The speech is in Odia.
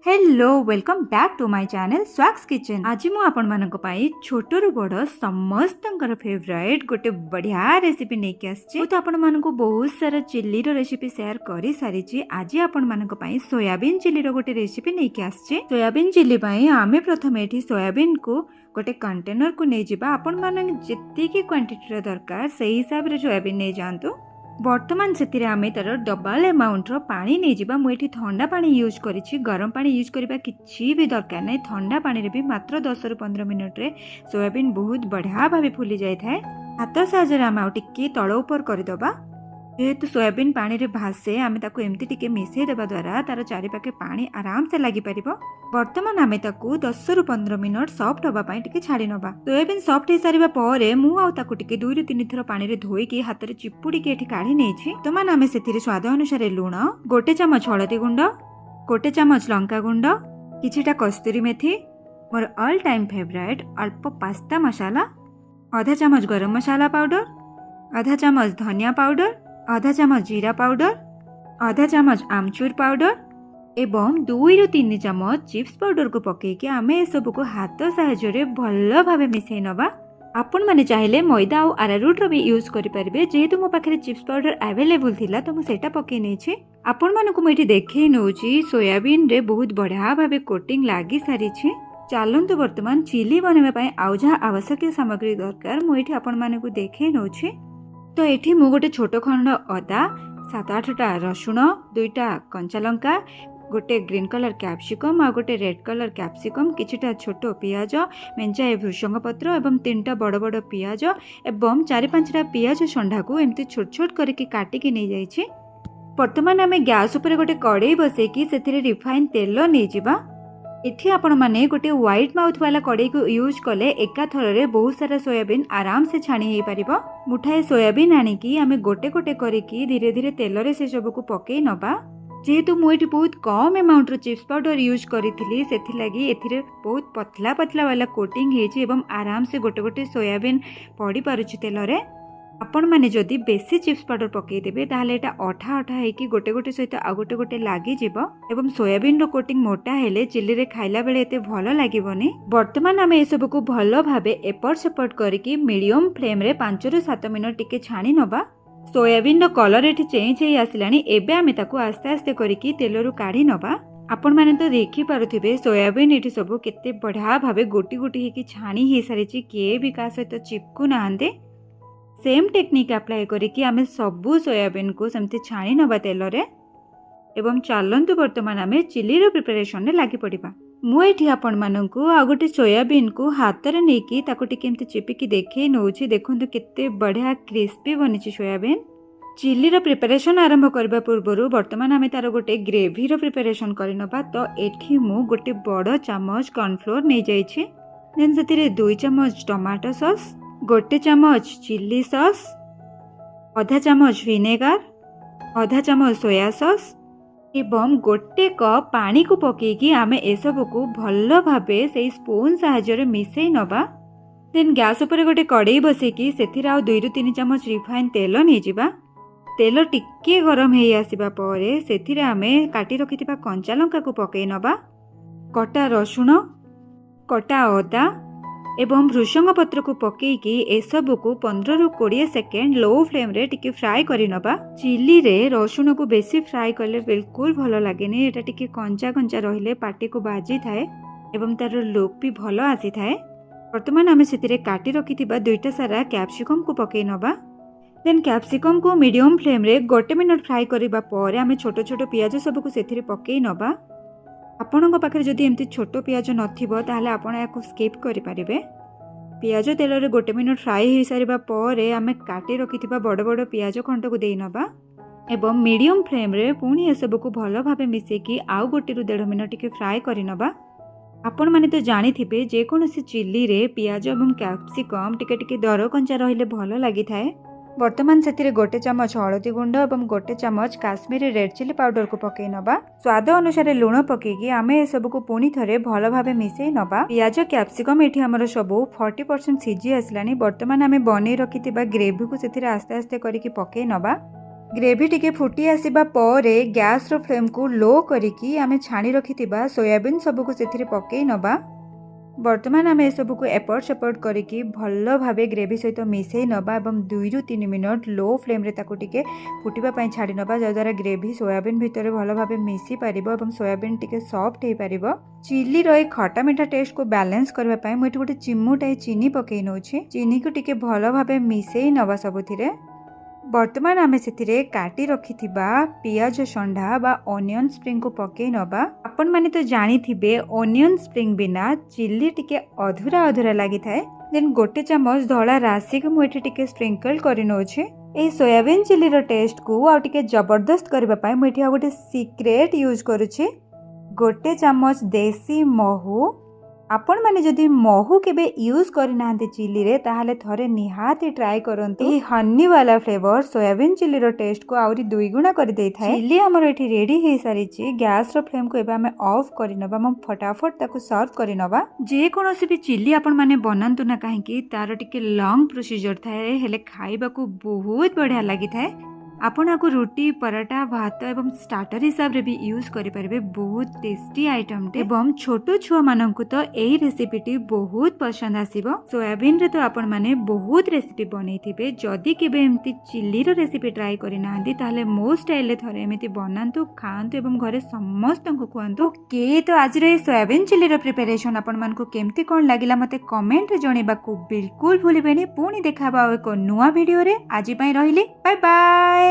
Hello, welcome back to my channel Swag's Kitchen। ଆଜି ମୁଁ ଆପଣମାନଙ୍କ ପାଇଁ ଛୋଟରୁ ବଡ଼ ସମସ୍ତଙ୍କର ଫେଭରାଇଟ୍ ଗୋଟେ ବଢ଼ିଆ ରେସିପି ନେଇକି ଆସିଛି। ମୁଁ ତ ଆପଣମାନଙ୍କୁ ବହୁତ ସାରା ଚିଲ୍ଲିର ରେସିପି ସେୟାର କରିସାରିଛି। ଆଜି ଆପଣମାନଙ୍କ ପାଇଁ ସୋୟାବିନ୍ ଚିଲ୍ଲିର ଗୋଟେ ରେସିପି ନେଇକି ଆସିଛି। ସୋୟାବିନ୍ ଚିଲ୍ଲି ପାଇଁ ଆମେ ପ୍ରଥମେ ଏଠି ସୋୟାବିନ୍କୁ ଗୋଟେ କଣ୍ଟେନରକୁ ନେଇଯିବା। ଆପଣମାନେ ଯେତିକି କ୍ୱାଣ୍ଟିଟିର ଦରକାର, ସେଇ ହିସାବରେ ସୋୟାବିନ୍ ନେଇଯାଆନ୍ତୁ। ବର୍ତ୍ତମାନ ସେଥିରେ ଆମେ ତାର ଡବଲ ଆମାଉଣ୍ଟର ପାଣି ନେଇଯିବା। ମୁଁ ଏଠି ଥଣ୍ଡା ପାଣି ୟୁଜ୍ କରିଛି। ଗରମ ପାଣି ୟୁଜ୍ କରିବା କିଛି ବି ଦରକାର ନାହିଁ। ଥଣ୍ଡା ପାଣିରେ ବି ମାତ୍ର 10ରୁ 15 ମିନିଟ୍ରେ ସୋୟାବିନ୍ ବହୁତ ବଢ଼ିଆ ଭାବେ ଫୁଲି ଯାଇଥାଏ। ହାତ ସାହାଯ୍ୟରେ ଆମେ ଆଉ ଟିକେ ତଳ ଉପର କରିଦେବା। ଯେହେତୁ ସୋୟାବିନ୍ ପାଣିରେ ଭାସେ, ଆମେ ତାକୁ ଏମିତି ଟିକେ ମିଶାଇ ଦେବା ଦ୍ୱାରା ତାର ଚାରିପାଖେ ପାଣି ଆରାମସେ ଲାଗିପାରିବ। ବର୍ତ୍ତମାନ ଆମେ ତାକୁ 10ରୁ 15 ମିନିଟ୍ ସଫ୍ଟ ହେବା ପାଇଁ ଟିକେ ଛାଡ଼ି ନେବା। ସୋୟାବିନ୍ ସଫ୍ଟ ହେଇସାରିବା ପରେ ମୁଁ ଆଉ ତାକୁ ଟିକେ 2ରୁ 3 ଥର ପାଣିରେ ଧୋଇକି ହାତରେ ଚିପୁଡ଼ିକି ଏଠି କାଢ଼ି ନେଇଛି। ବର୍ତ୍ତମାନ ଆମେ ସେଥିରେ ସ୍ୱାଦ ଅନୁସାରେ ଲୁଣ, 1 ଚାମଚ ହଳଦୀ ଗୁଣ୍ଡ, 1 ଚାମଚ ଲଙ୍କା ଗୁଣ୍ଡ, କିଛିଟା କସ୍ତୁରୀ ମେଥି, ମୋର ଅଲ୍ ଟାଇମ୍ ଫେଭରାଇଟ୍ ଅଳ୍ପ ପାସ୍ତା ମସଲା, ଅଧା ଚାମଚ ଗରମ ମସଲା ପାଉଡର, ଅଧା ଚାମଚ ଧନିଆ ପାଉଡର, ଅଧା ଚାମଚ ଜିରା ପାଉଡର, ଅଧା ଚାମଚ ଆମଚୁର ପାଉଡର ଏବଂ 2ରୁ 3 ଚାମଚ ଚିପ୍ସ ପାଉଡରକୁ ପକାଇକି ଆମେ ଏସବୁକୁ ହାତ ସାହାଯ୍ୟରେ ଭଲ ଭାବେ ମିଶାଇ ନେବା। ଆପଣମାନେ ଚାହିଁଲେ ମଇଦା ଆଉ ଆରାରୁଟ୍ର ବି ୟୁଜ୍ କରିପାରିବେ। ଯେହେତୁ ମୋ ପାଖରେ ଚିପ୍ସ ପାଉଡର ଆଭେଲେବୁଲ୍ ଥିଲା, ତ ମୁଁ ସେଇଟା ପକାଇ ନେଇଛି। ଆପଣମାନଙ୍କୁ ମୁଁ ଏଠି ଦେଖେଇ ନେଉଛି, ସୋୟାବିନ୍ରେ ବହୁତ ବଢ଼ିଆ ଭାବେ କୋଟିଂ ଲାଗି ସାରିଛି। ଚାଲନ୍ତୁ, ବର୍ତ୍ତମାନ ଚିଲି ବନାଇବା ପାଇଁ ଆଉ ଯାହା ଆବଶ୍ୟକୀୟ ସାମଗ୍ରୀ ଦରକାର, ମୁଁ ଏଠି ଆପଣମାନଙ୍କୁ ଦେଖେଇ ନେଉଛି। ତ ଏଠି ମୁଁ ଗୋଟେ ଛୋଟ ଖଣ୍ଡ ଅଦା, 7-8ଟା ରସୁଣ, ଦୁଇଟା କଞ୍ଚା ଲଙ୍କା, ଗୋଟେ ଗ୍ରୀନ୍ କଲର୍ କ୍ୟାପ୍ସିକମ୍ ଆଉ ଗୋଟେ ରେଡ୍ କଲର୍ କ୍ୟାପ୍ସିକମ୍, କିଛିଟା ଛୋଟ ପିଆଜ, ମେଞ୍ଚାଏ ଭୃଷଙ୍ଗ ପତ୍ର ଏବଂ ତିନିଟା ବଡ଼ ବଡ଼ ପିଆଜ ଏବଂ 4-5ଟା ପିଆଜ ଷଣ୍ଢାକୁ ଏମିତି ଛୋଟ ଛୋଟ କରିକି କାଟିକି ନେଇଯାଇଛି। ବର୍ତ୍ତମାନ ଆମେ ଗ୍ୟାସ୍ ଉପରେ ଗୋଟେ କଡ଼େଇ ବସେଇକି ସେଥିରେ ରିଫାଇନ୍ ତେଲ ନେଇଯିବା। ଏଠି ଆପଣମାନେ ଗୋଟେ ୱାଇଡ୍ ମାଉଥ୍ ବାଲା କଡ଼େଇକୁ ୟୁଜ୍ କଲେ ଏକାଥରରେ ବହୁତ ସାରା ସୋୟାବିନ୍ ଆରାମସେ ଛାଣି ହେଇପାରିବ। ମୁଠାଏ ସୋୟାବିନ୍ ଆଣିକି ଆମେ ଗୋଟେ ଗୋଟେ କରିକି ଧୀରେ ଧୀରେ ତେଲରେ ସେସବୁକୁ ପକେଇ ନେବା। ଯେହେତୁ ମୁଁ ଏଠି ବହୁତ କମ୍ ଆମାଉଣ୍ଟର ଚିପ୍ସ ପାଉଡର ୟୁଜ୍ କରିଥିଲି, ସେଥିଲାଗି ଏଥିରେ ବହୁତ ପତଲା ପତଲା ବାଲା କୋଟିଂ ହେଇଛି ଏବଂ ଆରାମସେ ଗୋଟେ ଗୋଟେ ସୋୟାବିନ୍ ପଡ଼ିପାରୁଛି ତେଲରେ। ଆପଣମାନେ ଯଦି ବେଶୀ ଚିପ୍ସ ପାଉଡର ପକାଇଦେବେ, ତାହେଲେ ଏଇଟା ଅଠା ଅଠା ହେଇକି ଗୋଟେ ଗୋଟେ ସହିତ ଆଉ ଗୋଟେ ଗୋଟେ ଲାଗିଯିବ ଏବଂ ସୋୟାବିନ୍ର କୋଟିଂ ମୋଟା ହେଲେ ଚିଲିରେ ଖାଇଲା ବେଳେ ଏତେ ଭଲ ଲାଗିବନି। ବର୍ତ୍ତମାନ ଆମେ ଏସବୁକୁ ଭଲ ଭାବେ ଏପଟ ସେପଟ କରିକି ମିଡ଼ିୟମ୍ ଫ୍ଲେମ୍ରେ 5ରୁ 7 ମିନିଟ୍ ଟିକେ ଛାଣି ନେବା। ସୋୟାବିନ୍ର କଲର୍ ଏଠି ଚେଞ୍ଜ ହେଇ ଆସିଲାଣି। ଏବେ ଆମେ ତାକୁ ଆସ୍ତେ ଆସ୍ତେ କରିକି ତେଲରୁ କାଢ଼ି ନେବା। ଆପଣମାନେ ତ ଦେଖିପାରୁଥିବେ, ସୋୟାବିନ୍ ଏଠି ସବୁ କେତେ ବଢ଼ିଆ ଭାବେ ଗୋଟି ଗୋଟି ହେଇକି ଛାଣି ହେଇସାରିଛି। କିଏ ବି କାହା ସହିତ ଚିପକୁ ନାହାନ୍ତି। ସେମ୍ ଟେକ୍ନିକ୍ ଆପ୍ଲାଏ କରିକି ଆମେ ସବୁ ସୋୟାବିନ୍କୁ ସେମିତି ଛାଣି ନେବା ତେଲରେ ଏବଂ ଚାଲନ୍ତୁ, ବର୍ତ୍ତମାନ ଆମେ ଚିଲିର ପ୍ରିପାରେସନରେ ଲାଗି ପଡ଼ିବା। ମୁଁ ଏଠି ଆପଣମାନଙ୍କୁ ଆଉ ଗୋଟେ ସୋୟାବିନ୍କୁ ହାତରେ ନେଇକି ତାକୁ ଟିକେ ଏମିତି ଚିପିକି ଦେଖେଇ ନେଉଛି। ଦେଖନ୍ତୁ, କେତେ ବଢ଼ିଆ କ୍ରିସ୍ପି ବନିଛି ସୋୟାବିନ୍। ଚିଲିର ପ୍ରିପାରେସନ୍ ଆରମ୍ଭ କରିବା ପୂର୍ବରୁ ବର୍ତ୍ତମାନ ଆମେ ତାର ଗୋଟେ ଗ୍ରେଭିର ପ୍ରିପାରେସନ୍ କରିନେବା। ତ ଏଠି ମୁଁ ଗୋଟେ ବଡ଼ ଚାମଚ କର୍ଣ୍ଣଫ୍ଲୋର୍ ନେଇଯାଇଛି। ଦେନ୍ ସେଥିରେ 2 ଚାମଚ ଟମାଟୋ ସସ୍, 1 ଚାମଚ ଚିଲି ସସ୍, ଅଧା ଚାମଚ ଭିନେଗାର, ଅଧା ଚାମଚ ସୋୟା ସସ୍ ଏବଂ 1 କପ୍ ପାଣିକୁ ପକାଇକି ଆମେ ଏସବୁକୁ ଭଲ ଭାବେ ସେଇ ସ୍ପୁନ୍ ସାହାଯ୍ୟରେ ମିଶାଇ ନେବା। ଦେନ୍ ଗ୍ୟାସ୍ ଉପରେ ଗୋଟେ କଡ଼େଇ ବସେଇକି ସେଥିରେ ଆଉ 2ରୁ 3 ଚାମଚ ରିଫାଇନ୍ ତେଲ ନେଇଯିବା। ତେଲ ଟିକିଏ ଗରମ ହେଇ ଆସିବା ପରେ ସେଥିରେ ଆମେ କାଟି ରଖିଥିବା କଞ୍ଚା ଲଙ୍କାକୁ ପକାଇ ନେବା। କଟା ରସୁଣ, କଟା ଅଦା ଏବଂ ଭୃଷଙ୍ଗ ପତ୍ରକୁ ପକାଇକି ଏସବୁକୁ 15ରୁ 20 ସେକେଣ୍ଡ ଲୋ ଫ୍ଲେମ୍ରେ ଟିକେ ଫ୍ରାଏ କରିନେବା। ଚିଲିରେ ରସୁଣକୁ ବେଶୀ ଫ୍ରାଏ କଲେ ବିଲକୁଲ ଭଲ ଲାଗେନି। ଏଇଟା ଟିକେ କଞ୍ଚା କଞ୍ଚା ରହିଲେ ପାଟିକୁ ବାଜିଥାଏ ଏବଂ ତାର ଲୁକ୍ ବି ଭଲ ଆସିଥାଏ। ବର୍ତ୍ତମାନ ଆମେ ସେଥିରେ କାଟି ରଖିଥିବା ଦୁଇଟା ସାରା କ୍ୟାପ୍ସିକମ୍କୁ ପକାଇ ନେବା। ଦେନ୍ କ୍ୟାପ୍ସିକମ୍କୁ ମିଡ଼ିୟମ୍ ଫ୍ଲେମ୍ରେ 1 ମିନିଟ୍ ଫ୍ରାଏ କରିବା ପରେ ଆମେ ଛୋଟ ଛୋଟ ପିଆଜ ସବୁକୁ ସେଥିରେ ପକାଇ ନେବା। ଆପଣଙ୍କ ପାଖରେ ଯଦି ଏମିତି ଛୋଟ ପିଆଜ ନଥିବ, ତାହେଲେ ଆପଣ ଏହାକୁ ସ୍କିପ୍ କରିପାରିବେ। ପିଆଜ ତେଲରେ 1 ମିନିଟ୍ ଫ୍ରାଏ ହୋଇସାରିବା ପରେ ଆମେ କାଟି ରଖିଥିବା ବଡ଼ ବଡ଼ ପିଆଜ ଖଣ୍ଡକୁ ଦେଇ ନେବା ଏବଂ ମିଡ଼ିୟମ୍ ଫ୍ଲେମ୍ରେ ପୁଣି ଏସବୁକୁ ଭଲ ଭାବେ ମିଶାଇକି ଆଉ 1ରୁ 1.5 ମିନିଟ୍ ଟିକେ ଫ୍ରାଏ କରିନେବା। ଆପଣମାନେ ତ ଜାଣିଥିବେ, ଯେକୌଣସି ଚିଲିରେ ପିଆଜ ଏବଂ କ୍ୟାପ୍ସିକମ୍ ଟିକେ ଟିକେ ଦର କଞ୍ଚା ରହିଲେ ଭଲ ଲାଗିଥାଏ। ବର୍ତ୍ତମାନ ସେଥିରେ 1 ଚାମଚ ହଳଦୀ ଗୁଣ୍ଡ ଏବଂ 1 ଚାମଚ କାଶ୍ମୀରୀ ରେଡ୍ ଚିଲି ପାଉଡରକୁ ପକାଇ ନେବା। ସ୍ୱାଦ ଅନୁସାରେ ଲୁଣ ପକାଇକି ଆମେ ଏସବୁକୁ ପୁଣି ଥରେ ଭଲ ଭାବେ ମିଶାଇ ନେବା। ପିଆଜ, କ୍ୟାପ୍ସିକମ୍ ଏଠି ଆମର ସବୁ 40% ସିଝି ଆସିଲାଣି। ବର୍ତ୍ତମାନ ଆମେ ବନେଇ ରଖିଥିବା ଗ୍ରେଭିକୁ ସେଥିରେ ଆସ୍ତେ ଆସ୍ତେ କରିକି ପକାଇ ନେବା। ଗ୍ରେଭି ଟିକେ ଫୁଟି ଆସିବା ପରେ ଗ୍ୟାସ୍ର ଫ୍ଲେମ୍କୁ ଲୋ କରିକି ଆମେ ଛାଣି ରଖିଥିବା ସୋୟାବିନ୍ ସବୁକୁ ସେଥିରେ ପକାଇ ନେବା। ବର୍ତ୍ତମାନ ଆମେ ଏସବୁକୁ ଏପଟ ସେପଟ କରିକି ଭଲ ଭାବେ ଗ୍ରେଭି ସହିତ ମିଶାଇ ନେବା ଏବଂ 2ରୁ 3 ମିନିଟ୍ ଲୋ ଫ୍ଲେମ୍ରେ ତାକୁ ଟିକେ ଫୁଟିବା ପାଇଁ ଛାଡ଼ି ନେବା, ଯାହାଦ୍ୱାରା ଗ୍ରେଭି ସୋୟାବିନ୍ ଭିତରେ ଭଲ ଭାବେ ମିଶି ପାରିବ ଏବଂ ସୋୟାବିନ୍ ଟିକେ ସଫ୍ଟ ହେଇପାରିବ। ଚିଲିର ଏଇ ଖଟା ମିଠା ଟେଷ୍ଟକୁ ବାଲାନ୍ସ କରିବା ପାଇଁ ମୁଁ ଏଠି ଗୋଟେ ଚିମୁଟାଏ ଚିନି ପକାଇ ନେଉଛି। ଚିନିକୁ ଟିକେ ଭଲ ଭାବେ ମିଶାଇ ନେବା ସବୁଥିରେ। ବର୍ତ୍ତମାନ ଆମେ ସେଥିରେ କାଟି ରଖିଥିବା ପିଆଜ ସଣ୍ଢା ବା ଅନିଅନ୍ ସ୍ପ୍ରିଙ୍ଗକୁ ପକାଇ ନେବା। ଆପଣମାନେ ତ ଜାଣିଥିବେ, ଅନିଅନ୍ ସ୍ପ୍ରିଙ୍ଗ ବିନା ଚିଲି ଟିକେ ଅଧୁରା ଅଧୁରା ଲାଗିଥାଏ। ଦେନ୍ ଗୋଟେ ଚାମଚ ଧଳା ରାଶିକୁ ମୁଁ ଏଠି ଟିକେ ସ୍ପ୍ରିଙ୍କଲ୍ କରି ନେଉଛି। ଏହି ସୋୟାବିନ୍ ଚିଲିର ଟେଷ୍ଟକୁ ଆଉ ଟିକେ ଜବରଦସ୍ତ କରିବା ପାଇଁ ମୁଁ ଏଠି ଆଉ ଗୋଟେ ସିକ୍ରେଟ୍ ୟୁଜ୍ କରୁଛି, ଗୋଟେ ଚାମଚ ଦେଶୀ ମହୁ। ଆପଣମାନେ ଯଦି ମହୁ କେବେ ୟୁଜ୍ କରିନାହାନ୍ତି ଚିଲିରେ, ତାହେଲେ ଥରେ ନିହାତି ଟ୍ରାଏ କରନ୍ତୁ। ଏହି ହନି ବାଲା ଫ୍ଲେଭର ସୋୟାବିନ୍ ଚିଲିର ଟେଷ୍ଟକୁ ଆହୁରି ଦୁଇଗୁଣା କରିଦେଇଥାଏ। ଚିଲି ଆମର ଏଠି ରେଡ଼ି ହେଇସାରିଛି। ଗ୍ୟାସ୍ର ଫ୍ଲେମ୍କୁ ଏବେ ଆମେ ଅଫ୍ କରିନେବା ଏବଂ ଫଟାଫଟ ତାକୁ ସର୍ଭ କରିନେବା। ଯେକୌଣସି ବି ଚିଲି ଆପଣମାନେ ବନାନ୍ତୁ ନା କାହିଁକି, ତାର ଟିକେ ଲଙ୍ଗ୍ ପ୍ରୋସିଜର ଥାଏ, ହେଲେ ଖାଇବାକୁ ବହୁତ ବଢ଼ିଆ ଲାଗିଥାଏ। ଆପଣ ଆକୁ ରୁଟି, ପରଟା, ଭାତ ଏବଂ ଷ୍ଟାର୍ଟର ହିସାବରେ ବି ୟୁଜ୍ କରିପାରିବେ। ବହୁତ ଟେଷ୍ଟି ଆଇଟମଟେ ଏବଂ ଛୋଟ ଛୁଆମାନଙ୍କୁ ତ ଏଇ ରେସିପିଟି ବହୁତ ପସନ୍ଦ ଆସିବ। ସୋୟାବିନରେ ତ ଆପଣମାନେ ବହୁତ ରେସିପି ବନେଇଥିବେ। ଯଦି କେବେ ଏମିତି ଚିଲିର ରେସିପି ଟ୍ରାଏ କରିନାହାନ୍ତି, ତାହେଲେ ମୋ ଷ୍ଟାଇଲରେ ଥରେ ଏମିତି ବନାନ୍ତୁ, ଖାଆନ୍ତୁ ଏବଂ ଘରେ ସମସ୍ତଙ୍କୁ ଖୁଆନ୍ତୁ। ଓକେ, ତ ଆଜିର ଏଇ ସୋୟାବିନ୍ ଚିଲିର ପ୍ରିପାରେସନ୍ ଆପଣମାନଙ୍କୁ କେମିତି କ'ଣ ଲାଗିଲା, ମୋତେ କମେଣ୍ଟରେ ଜଣେଇବାକୁ ବିଲକୁଲ ଭୁଲିବେନି। ପୁଣି ଦେଖା ହେବ ଆଉ ଏକ ନୂଆ ଭିଡ଼ିଓରେ। ଆଜି ପାଇଁ ରହିଲି, ବାଏ ବାଏ।